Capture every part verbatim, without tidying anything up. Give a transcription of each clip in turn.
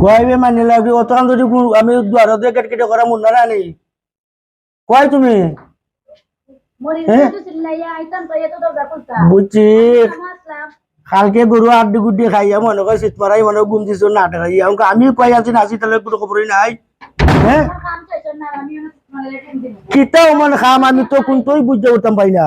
কই বে মানি লাগি, অতখান যদি গু-, আমি দুয়ারো দিয়া গেট কেটে করা মুন্না রানি। কই তুমি? মরিচ হ্যাঁ? একটু চিল্লাইয়া আইতাম তো, এত দরজা খুলতাম। বুঝছি। আমি আসলাম। কালকে গরু আড্ডি গুড্ডি খাইয়া মনে কয় শীত মারাই মনে হয় ঘুম দিছো না ডাকাইয়া। আমাকে আমি কই আছি না আছি তাহলে কোনো খবরই নাই। হ্যাঁ? আমার কাম শেষ না, আমি অনেক মানে লেটে দিন। কিতা অমন খাম আমি তো কোনটাই বুঝতে পারতাম পাই না।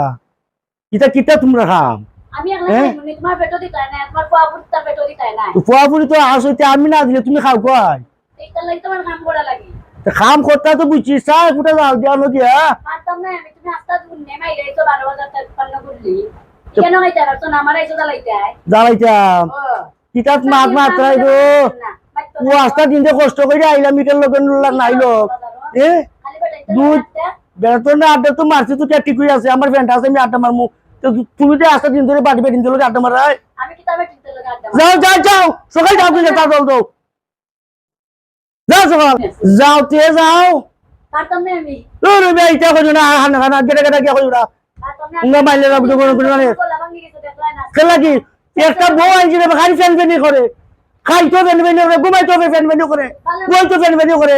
ইটা কিতা তোমরা খাম? আমি একলা হ্যাঁ? খাইমু নি, তোমার পেটও দিতায় না, তোমার ফুয়া ফুড়ি তার পেটও দিতায় না। তো ফুয়া ফুড়ি তো আস হইতে আমি না দিলে তুমি খাও কই? এইটার লাগি তোমার কাম করা লাগে। তো কাম করতা তো বুঝছি, চা ফুটা যাও দিয়া আনো গিয়া। পারতাম না আমি, তুমি আস্তা দুন নে মাইরে তো বারো হাজার তেপ্পান্ন করলি। তো কেন খাইতে পারছো না? আমার আইসো জ্বালাইতে আয়। জ্বালাইতাম। ও। কিতাত মাত মাত রাই গো। না, মাত তো ও না। আস্তা দিন যে কষ্ট করে আইলাম, ইটার লগে নুল্লা নাইলো। এ? খালি বেটা ইটা দুধ, আড্ডা। বেটা তো না, আড্ডা তো মারছি তো, কে ঠিক হয়ে আছে, আমার ফ্রেন্ড আছে, আমি আড্ডা মারমু। তো তু-, তুমি তো আস্তা দিন ধরে বাড়ি বেটিন দিলে আড্ডা মারাই। আমি কিতাবে ঠিক দিলে আড্ডা মারি। যাও, যাও, যাও। সকাল যাও, তুমি যাও, দল দাও। যাও, সকাল। যাও, তে যাও। পারতাম না আমি। তোর ভাই, ইটা কইও না, হান, হান, গেটা, গেটা, গিয়া কইও না। পারতাম না। উঙ্গা মাইলে না, বুঝো, কোনো, কোনো মানে। গলা ভাঙি গেছে, দেখলায় না। কেলা কি? একটা বউ আনছি রে, খালি ফ্যান ফ্যানি করে। খাইতো ফ্যান ফ্যানি করে, ঘুমাইতো ফ্যান ফ্যানি করে। ভালো। বইতো ফ্যান ফ্যানি করে।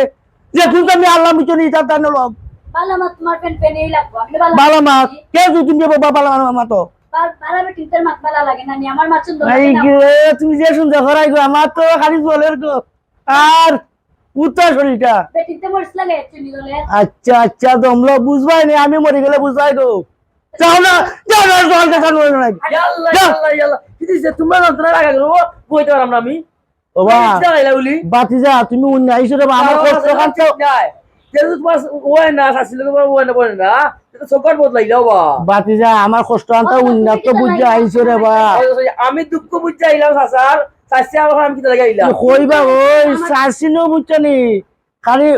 যে তুমি তো আমি আল্লাহ বুঝছো নি, তার দান লোক। ভালো মা, তোমার ফ্যান ফ্যানি লাগবো। আমি ভালো ভালো মা, কে তুই তুমি বাবা ভালো মা, মা তো। বার-, বারা বেটিনদের মাত ভালো লাগে না, নি আমার মা সুন্দর লাগে এই না। গে, তুমি যে সুন্দর করাই গো, আমার তো খালি বলের গো। আর উত্তর শরীরটা। বেটিনতে মরিচ লাগে, চিনি দলে। আচ্ছা, আচ্ছা, দমলো বুঝবাই নি, আমি মরি গেলে বুঝবাই গো। যাও না, যাও না, যাও না, যাও না, যাও না। ইয়াল্লা, যাও। ইয়াল্লা, ইয়াল্লা। কি দিছে? তোমরা যন্ত্রণা লাগা গেল, ও, বইতে পারলাম না আমি। ও বা, এই যা, এলা উলি। বাতিজা, তুমি উন্না আইছো রে বা, আমার না, কষ্ট না, কাটতো। ঠিক নাই। যেহেতু তোমার ওই না, শাশি লোক তোমার ওই না, বলে না, এটা সকাল বদলাই যাও বা। বাতিজা, আমার কষ্ট আনতা ও, উন্না তুমি তো কিতা বুঝে লাগি? আইছো রে বা। ওই, ওই, আমি দুঃখ বুঝে আইলাম, চাচার, চাচি আমার আমি কিতা লাগি আইলাম? তুই কইবা, ওই, আমার শাশি নো বুঝছো নি? খালি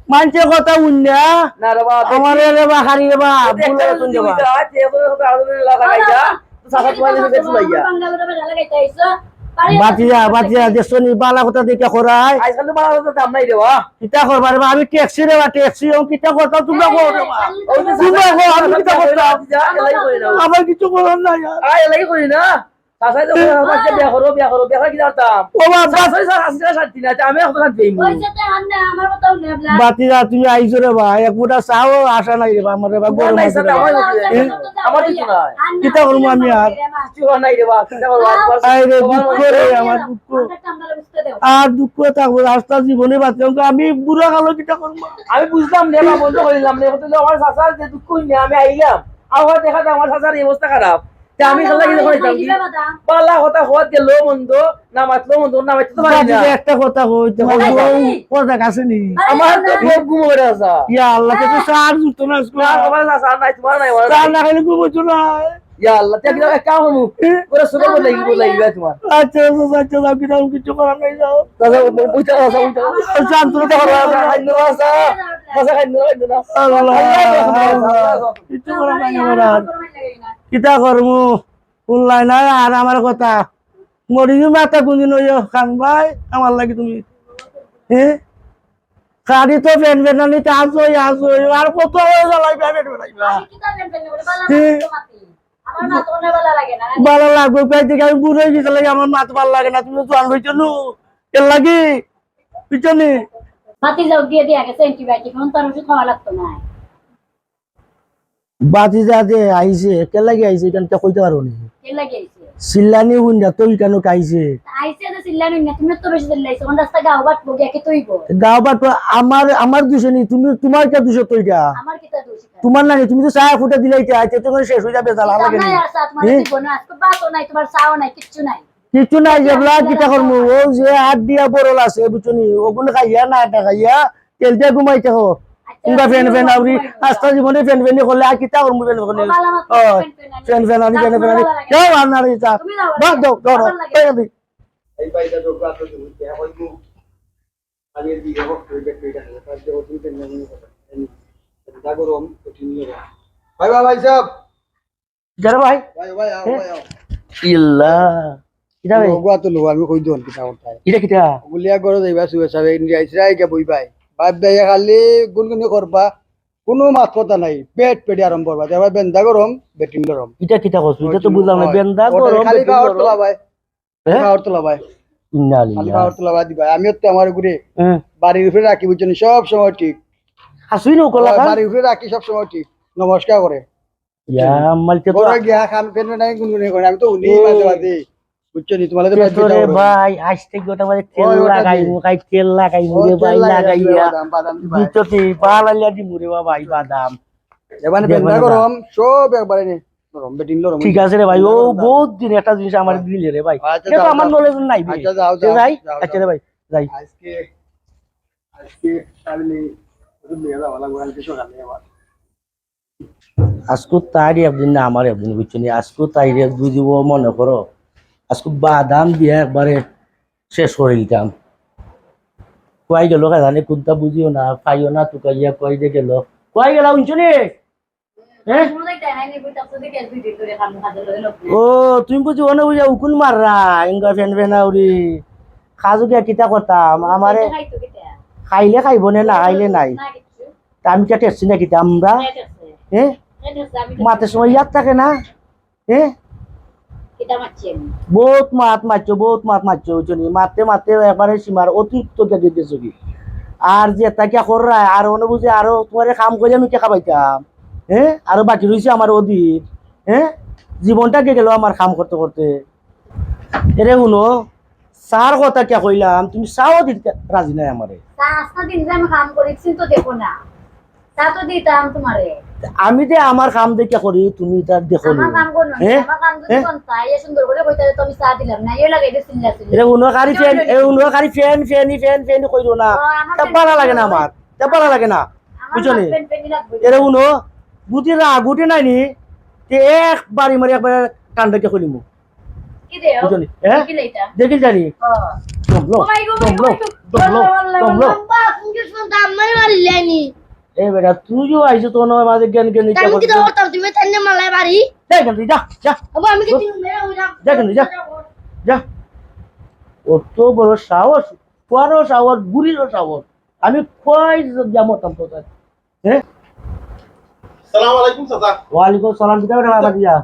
মানছে কথা উন্না। না রে বা, দেখি। আমারে রে বা, হারি রে বা, ওই যে ভুলে একটা গেছেন যদি রে বা। উল্টা হয়, যে কোনো কথা আলাদা করে লাগা যায়, যা। তো চাচা তোমার কাছে গেছিল ইয়া। বাতিজা, বাতিজা, দেখছো নি, বালা কথা দেখে করাই। আজকাল তো বালা কথা দাম নাই রে বা। কিতা করবা রে বা, আমি ট্যাক্সি রে বা, ট্যাক্সি, ও কিতা করতাম তোমরা কও রে বা। ওই যে তোমরা কও, আমি কিতা করতাম? যা, এলাই করি না। আমার কিছু করার নাই আর। আয়, এলাই করি না। চাচাই তো কয়, "বাচ্চা বিয়া করো, বিয়া করো, বিয়া করে কি জানতাম?" ও বাবা। চাচাই স্যার, আজকে শান্তি নাই, আমি এখন শান্তি পাইমু। ওই যে তো আন্না, আমার কথা উঠে না। বাতিজা, তুমি আইছো রে বা, এক ফুটা চাও আশা নাই রে বা, আমার রে বা, তোমার গরম নাই, আছে স্যার, রে বা। আমার কথা এ? আমার কিছু নাই। কিতা করমু আমি আর? কিছু নাই রে বা, কিতা করবো? আই রে, দুঃখ রে, আমার দুঃখ। আর দুঃখ থাকবো, রাস্তা জীবনে বাঁচলাম তো, আমি বুড়া কালো কিতা করমু? আমি বুঝলাম রে বা, বন্ধ করিলাম রে, আমার চাচার যে দুঃখ হইনি, আমি আইলাম, আবার দেখা যায় আমার চাচার এই অবস্থা খারাপ। তে আমি খেলা গেলে কইতাম কি? বালা কথা হওয়াত গেল মন্দ, না মাতলো মন্দ, না মাততে তো পারি না। বাতিজা, একটা কথা কই, তোমার বউ কথা কাছে নি? আমার তো বউ ঘুমো করে আছে। ইয়া আল্লাহ, কে তো সার জুতো না আজকে। না, আমার না, সার নাই, তোমার নাই, আমার সার নাই। না খাইলে ঘুম হইতো না। ইয়া আল্লাহ, তে কিতা কাম হমু? করে সুন্দর করে লাগি, লাগি যায় তোমার। আচ্ছা, আচ্ছা, আচ্ছা, আচ্ছা, কিতা কিছু করার নাই, যাও। দাদা, বইটা আছে, বইটা আছে। আচ্ছা, আমি তো কথা বলবো না। খাইন না, আছে। কথা খাইন না, খাইন না। আল্লাহ। আল্লাহ, আল্লাহ, আল্লাহ। কিছু করার নাই, আমার আর। কিতা করমু? কোন লাইন আর আমার কথা? মরিবি মাথা কোনদিন ওই খান ভাই, আমার লাগি তুমি। হ্যাঁ? খালি তো ফ্যান ফ্যানানি তো আসোই, আসোই। আর কত হয়ে জ্বালাইবা, ফ্যান ফ্যানাইবা? আমি কিতা ফ্যান ফ্যান করে? বালা হ্যাঁ? লাগতো মাতি। আমার মা তো মনে বালা লাগে না। বালা লাগবে, কই থেকে আমি বুড়ো হয়ে গেছি, লাগে আমার মা তো বালা লাগে না। তুমি তো আনবো চলো। এর লাগি? বুঝছো নি? মাতি যাও, দিয়ে দিয়ে গেছে অ্যান্টিবায়োটিক, এখন তার ওষুধ খাওয়া লাগতো না। বাতিজা যে আইছে, কেন লাগি আইছে, ইখান তে কইতে পারো নি? কেন লাগি আইছে? চিল্লানি হুন না, তো ইখানো আইছে। আইছে যে চিল্লানি না, তুমি তো বেশি চিল্লাইছো, কোন রাস্তা গাও বাটবো, গিয়া কি তৈব? গাও বাটবো, আমার, আমার দোষে নি, তুমি, তোমার কি দোষ তো এটা? আমার কিতা দোষ এটা? তোমার না নি, তুমি তো চা ফুটা দিলাইতে, আইতে তো শেষ হয়ে যাবে, জ্বালা লাগে নি। আর চা তোমার হ্যাঁ? দিব না, আজকে ভাতও নাই, তোমার চাও নাই, কিচ্ছু নাই। কিছু নাই, যেবলা কিতা করমু, ও যে আট দিয়া বরল আছে, বুঝছো নি? ওগুলো খাইয়া, না এটা খাইয়া, তেল দিয়া ঘুমাই থাকো। আচ্ছা, তোমরা ফ্যান ফ্যান আউরি, আস্তা জীবনে ফ্যান ফ্যানি করলে আর কিতা করমু ফ্যান ফ্যানি? ও, বালা মাত ও, ফ্যান ফ্যান আনি, ফ্যান ফ্যান আনি, যাও, ফ্যান ফ্যান আনি। বালা লাগে। যাও, আর না রে, যা। তুমি যাও, বাদ দাও, ধরো। বালা লাগে। এই ভাই, যা, যা, যা, যা, যা, আমি এর দিকে হোক, তুই দেখ, তুই দেখ, তার যে ওষুধ দেন, মনে কথা। এই, যা গরম, কঠিন নিয়ে যা। ভাই, ভাই, ভাই সাহেব। যারা ভাই? ভাই, ভাই, আও, এ? ভাই, আও। ইল্লা। কিতা ভাই? ওগুয়া তো লো, আমি কই দোন কিতা করতাই। ইটা কিতা? গুলিয়া গরো যাইবা, সুবে সাবে, ইন্ডিয়া, ইসরায়েল কে বই ভাই। বাদ দে, খালি গুনগুনি করবা। কোনো মাত কথা নাই। পেট পেটে আরম্ভ করবা। দেখবা, বেন্দা গরম, বেটিন গরম। ইটা কিতা করছো? ইটা তো বুঝলাম না। ওই, বেন্দা ওটা গরম, খালি বেটিন পাওয়ার গরম। তোলা ভাই। হ্যাঁ? পাওয়ার তোলা ভাই। ইন্না খালি লিল্লাহ। পাওয়ার তোলা বাদ দিবা। আমিও তো আমার উপরে হ্যাঁ। বাড়ির উপরে রাখি, বুঝছো নি? সব সময় ঠিক। আসুই না, ওকলা ও, খান। বাড়ির উপরে রাখি সব সময় ঠিক। নমস্কার করে। ইয়া, মালিকে তো ঘরে গিয়া খান পেন নাই গুনগুনি করে। আমি তো উনি হুম। মাঝে মাঝে। বুঝছো নি? তোমার তো পেটরে ভাই, আজ থেকে ওটা মানে তেল ওই, ওটা লাগাই, দে। মুখাই তেল লাগাই, ও, মুখে তেল ভাই লাগাই, লাগাইয়া। বাদাম, বাদাম দি ভাই। বুঝছো কি? পাল আলিয়া দি মুরে বা ভাই বাদাম। এবারে দেখবে বেন্দা না। গরম, সব একবারে নে। নরম, বেটিন নরম। ঠিক আছে রে ভাই, ও নরম দাম। বহুত দিন একটা জিনিস আমার হ্যাঁ। দিলে রে ভাই। আচ্ছা, এটা তো যাও, আমার যাও। নলেজ নাই বে। আচ্ছা, যাও, এ যাও, যাই? যাও, আচ্ছা যাও। রে ভাই, যাই। আজকে, আজকে আমি ওদের নিয়ে যাওয়া লাগবে, কালকে সকালে আবার। আজকু তাইর একদিন না আমার একদিন, বুঝছো নি? আজকু তাইরে বুঝিব মনে করো, আজকু বাদাম দিয়া একবারে শেষ করে দিতাম। কই গেল কে জানি, কোনটা বুঝিও না, পাইও না, তুকাইয়া কই যে গেল। কই গেল, হুনছো নি? হ্যাঁ? ও, তুমি বুঝি অনে বুঝা উকুন মাররা, ইঙ্গা ফেন ফেনা উড়ি। খাজু গিয়া কিতা করতাম, আমারে খাইলে খাইব নে, না খাইলে নাই। তা আমি কিতা টেকছি না কিতা আমরা? হ্যাঁ? মাতের সময় ইয়াদ থাকে না? হ্যাঁ? বহুত মাত মারছো, বহুত মাত মারছো, বুঝছো নি? মারতে মারতে একবারে সীমার অতিরিক্ত গিয়া দিয়ে গেছো কি। আর যে এটা কিয়া কররায়, আর অনে বুঝি আরো তোমারে কাম করি আমি টেকা পাইতাম। হ্যাঁ? আরো বাকি রইছে আমার অধীর। হ্যাঁ? জীবনটা গিয়া গেল আমার কাম করতে করতে। এরে হুনো, চার কথা কিয়া কইলাম, তুমি চাও দিতে রাজি নাই আমারে। তা আস্তা দিন যে আমি কাম করি, কিন্তু দেখো না। তা তো দিতাম তোমারে। আমি যে আমার কাম দেখিয়া করি, তুমি ইতা দেখো আমার নি। কাম করো না, হ্যাঁ? আমার কাম যদি হ্যাঁ? কোন তাই, এ সুন্দর করে কইতা তো আমি চা দিলাম না, এ লাগাই দে চিল্লা চিল্লি। এরে হুনো খালি ফেন, এ হুনো খালি ফেন, ফেনি, ফেন, ফেনি কইরো না। ও, আমার তা ফেন ভালা ফেন লাগে না কই? আমার। তা ভালা লাগে না। আমার বুঝছো নি? ফেন ফেনি লাগবে। এরে হুনো, গুটি না, গুটি নাই নি, তে এক বাড়ি মারি একবারে ঠান্ডা কে কইলিমু। কি দেও? বুঝছো নি? হ্যাঁ? দেখিল এটা? দেখিল জানি। ও। দম লো, ও মাই গো, দম লো, মাই গো, দম লো, মাই গো, দম লো। আব্বা, তুমি কি শুনতে আমারে মারলে নি? এ বেটা, তুইও আইছো তো নয় মাঝে জ্ঞান জ্ঞান আমি কি করছিস। দৌড়তাম? তুমি তাইলে মারলে বাড়ি? যা এখান থেকে, যা, যা। আব্বা, আমি কি দৌড়। তুমি মেরে উড়াম? যা এখান থেকে, যা। যা। অত বড় সাহস, পুয়ারও সাহস, বুড়িরও সাহস। আমি কই যাবো তখন তোর কাছে? হ্যাঁ? সালাম আলাইকুম চাচা। ওয়ালাইকুম সালাম, কিতা বেটা বাবা দিয়া?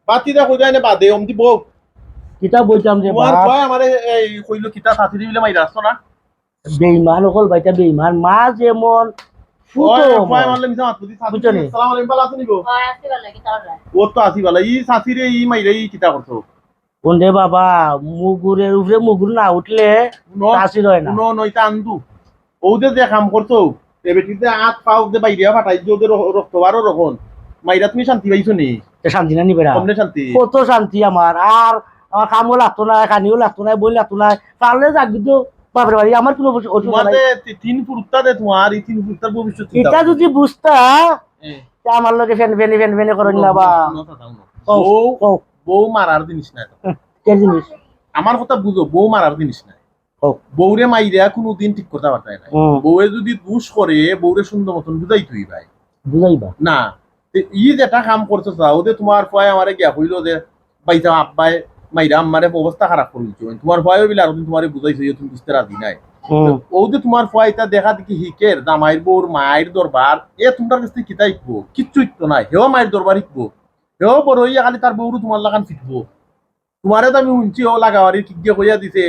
বাতি দা কইরা এনে বাদে, অমদি বউ। কিতা বলতাম রে তোমার বাপ? ভাই আমারে এই কইলো কিতা চাচিরে বিলে মাইরা আসতো না? বেইমান অকল ভাইটা বেইমান, মা যেমন, ফুটো ওই, অমন। ভাই মারলে মিছা মাত বুঝি, চাচি বুঝছো নি? সালাম আলাইকুম, ভালা আছো নি গো? ওই, আছি ভালা, কিতা কররা? ও তো আছি ভালা। ই চাচিরে ই মাইরা ই কিতা করছো? কোন রে বাবা, মুগুরের উপরে মুগুর না উঠলে হুনো, চাচির হয় না। হুনো, নইতা আন্দু। ও যে, যে কাম করছো, এ বেটিতে আত পাও যে বাইরে ফাটাই যে ওদের র-, রক্ত বারো রকম। মাইরা তুমি শান্তি পাইছো নি? এ শান্তি না নি বেটা? কমনে শান্তি? কত শান্তি আমার। আর আমার কামও লাগতো না, খানিও লাগতো না, বই লাগতো না। পারলে যাক কিন্তু বাপের বাড়ি, আমার কোনো অসু-, অসুবিধা নাই। তোমার যে তি-, তিন পুরুত্তা দে তোমার, এই তিন পুরুত্তার ভবিষ্যৎ চিন্তা এটা করো। যদি বুঝতা, হ্যাঁ। তে আমার লগে ফেন ফেনি, ফেন ফেনি করইন না বা। হুনো, হুনো, কথা হুনো। কও, বউ, কও। বউ মারার জিনিস না। হুম, কে জিনিস? আমার কথা বুঝো, বউ মারার জিনিস না। কও। বউরে মাইরা কুনুদিন ঠিক করতা পারতায় না। হুম। বউয়ে যদি দুষ করে, বউরে সুন্দর মতন বুঝাইতে অইবায়। বুঝাইবা? না, তে ই যেটা কাম করছো চাও, ওদে তোমার ফুয়ায় আমারে গিয়া কইলো যে, "ভাইসাব, আব্বায় মাইরা আম্মারে অবস্থা খারাপ করি দিছে।" তোমার ফুয়ায়ও বিলে আরোদিন তোমারে বুঝাইছে, ইয়ে তুমি বুঝতে রাজি নাই। হুম। ও যে তোমার ফুয়া ইতা দেখা দেখি হিকের, জামাইর বউর মাইর দরবার, এ তোমার কাছ থাকি কিতা হিকবো? কিচ্ছু হিকতো নায়। হেও মাইর দরবার হিকবো। হেও বড় অইয়া খালি তার বউরও তোমার লাখান ফিটবো। তোমারে তো আমি হুনছি, ও লাগাওয়ারি ঠিক দিয়া কইয়া দিছে,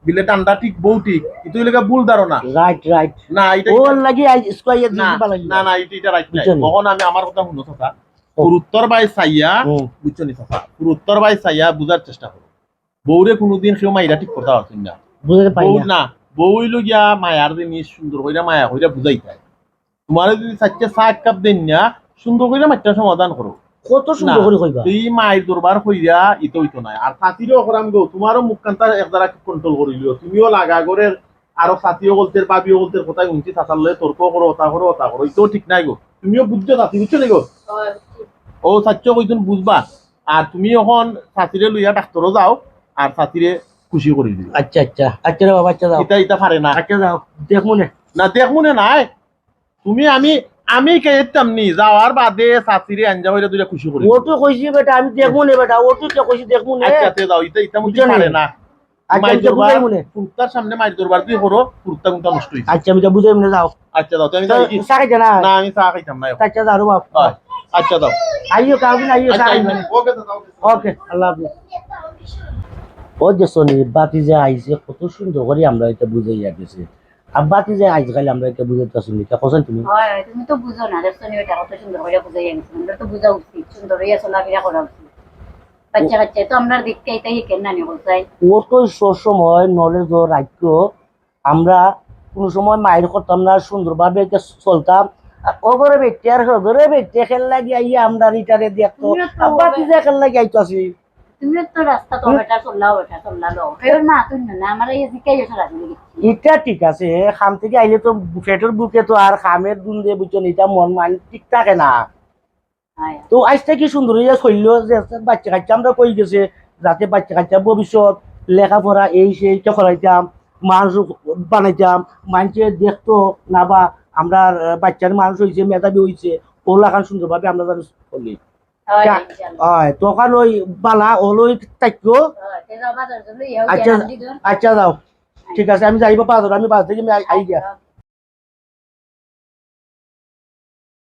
বিলে ঠান্ডা ঠিক, বউ ঠিক। ইতা অইলো গিয়া ভুল ধারণা। Right, right। না, ইটা ওর লাগি আই স্কোয়ার না, জিনিস বানাই না, না। না, ইটা, ইটা right নাই। বুঝছো নি? অখন আমি আমার কথা হুনো চাচা। ও। পুরুত্তর বায় চাইয়া, হুম। বুঝছো নি চাচা? পুরুত্তর বায় চাইয়া বুঝার চেষ্টা করো। বউরে কুনুদিন কেউ মাইরা ঠিক করতা পারছইন না। বুঝাইতে পারি বউ না। না, বউ অইলো গিয়া মায়ার জিনিস, সুন্দর কইরা মায়া কইরা বুঝাইতায়। তোমারে যদি চাইরটা চা এক কাপ দেইন না, সুন্দর কইরা মাতটা সমাধান করো। কত সুন্দর না, করি কইবা। এই মাইর দরবার কইরা ইতা অইতো নায়। আর চাচিরেও করাম গো, তোমারও মুখখানতা একদারা control করিলিও। তুমিও লাগা ঘরের আরো চাচি অকলতের, ভাবি অকলতের কথায় হুনছি, চাচার লগে তর্ক করো, অতা করো, অতা করো, ইতাও ঠিক নায় গো। তুমিও বুঝছো চাচি, বুঝছো নি গো? হয়, বুঝছি। ও চাচি কইছইন বুঝবা। আর তুমি অখন চাচিরে লইয়া ডাক্তরো যাও, আর চাচিরে খুশি করি দিও। আচ্ছা, আচ্ছা, আচ্ছা রে বাবা, আচ্ছা যাও। ইতা, ইতা পারে না। আচ্ছা যাও, দেখমুনে। না, দেখমুনে নায়। তুমি আমি, আমি কে এতাম নি, যাওয়ার বাদে চাচিরে আঞ্জা কইরা দুইটা খুশি করি। ও তো কইছি বেটা, আমি দেখমু নে বেটা, ও তো কে কইছি দেখমু নে। আচ্ছা, তে যাও, ইতা, ইতা মধ্যে বুঝছো নি? পারে না। আচ্ছা, মাইর আমি তো দরবার, বুঝাইমু নে। ফুরুত্তার সামনে মাইর দরবার তুই করো, ফুরুত্তা কুন্তা নষ্ট অইছে। আচ্ছা, আমি তো বুঝাইমু নে, যাও। আচ্ছা, যাও, তে আমি তো যাই কি? চা খাইতে না? না, আমি চা খাইতাম না এখন। আচ্ছা, যাও রে বাপ। হয়, আচ্ছা, যাও। আইও, কাউকে না আইও, চা আচ্ছা, খাইতে না। ওকে, যাও, যাও। ওকে, আল্লাহ হাফিজ। ও দেখছো নি, ভাতিজা আইছে, কত সুন্দর করি আমরা ইটা বুঝাইয়া গেছি। আর ভাতিজা আইজ খালি আমরা ইটা বুঝাইতাছি নি, ইটা কইছো তুমি? হয়, হয়, তুমি তো বুঝো না, দেখছো নি, ওটা কত সুন্দর করে বুঝাইয়া গেছে। আমরা তো বুঝা উচিত, সুন্দর হইয়া চলাফেরা করা উচিত। বাচ্চা কাচ্চা তো আমরা দেখতে এটাই কেন না নি বলছাই। ও তো সবসময় নলেজ ও রাখতো, আমরা কোনো সময় মাইর করতাম না, সুন্দরভাবে ইটা চলতাম। আর ও ঘরে বেটে আর ও ঘরে বেটে খেল লাগি আইয়া আমরা ইটারে দেখতো। তুমিও তো আর ভাতিজা খেল লাগি আইতো আছি। তুমিও তো রাস্তা তো বেটা চললাও, বেটা চললাও। এবার মা তুই না, না, আমার এই জিকাই সারা দিন দেখছি। ইটা ঠিক আছে, কাম থাকি আইলে তো পেটর ভুকে তো আর কামের দুন্দে বুঝছো নি, ইটা মন মান ঠিক থাকে না। হয়। তো আইজ থাকি সুন্দর হইয়া চললো যে বাচ্চা কাচ্চা আমরা কই গেছে, যাতে বাচ্চা কাচ্চা ভবিষ্যৎ লেখাপড়া এই সেই ইটা করাইতাম, মানুষ বানাইতাম, মানষে দেখতো না বা আমরা বাচ্চার মানুষ হইছে, মেধাবী হইছে, ওলাখান সুন্দরভাবে আমরা যেন চলি। হয়, তা- ইনশাআল্লাহ। হয়, তখন ওই বালা ওলই থাকিও। হয়, তে যাও বাজার চলো, ইয়াও আচ্ছা, গেলাম দিদুন। আচ্ছা যাও, ঠিক আছে, আমি যাইব বাজার, আমি বাজার থাকি আমি আই- আই গিয়া।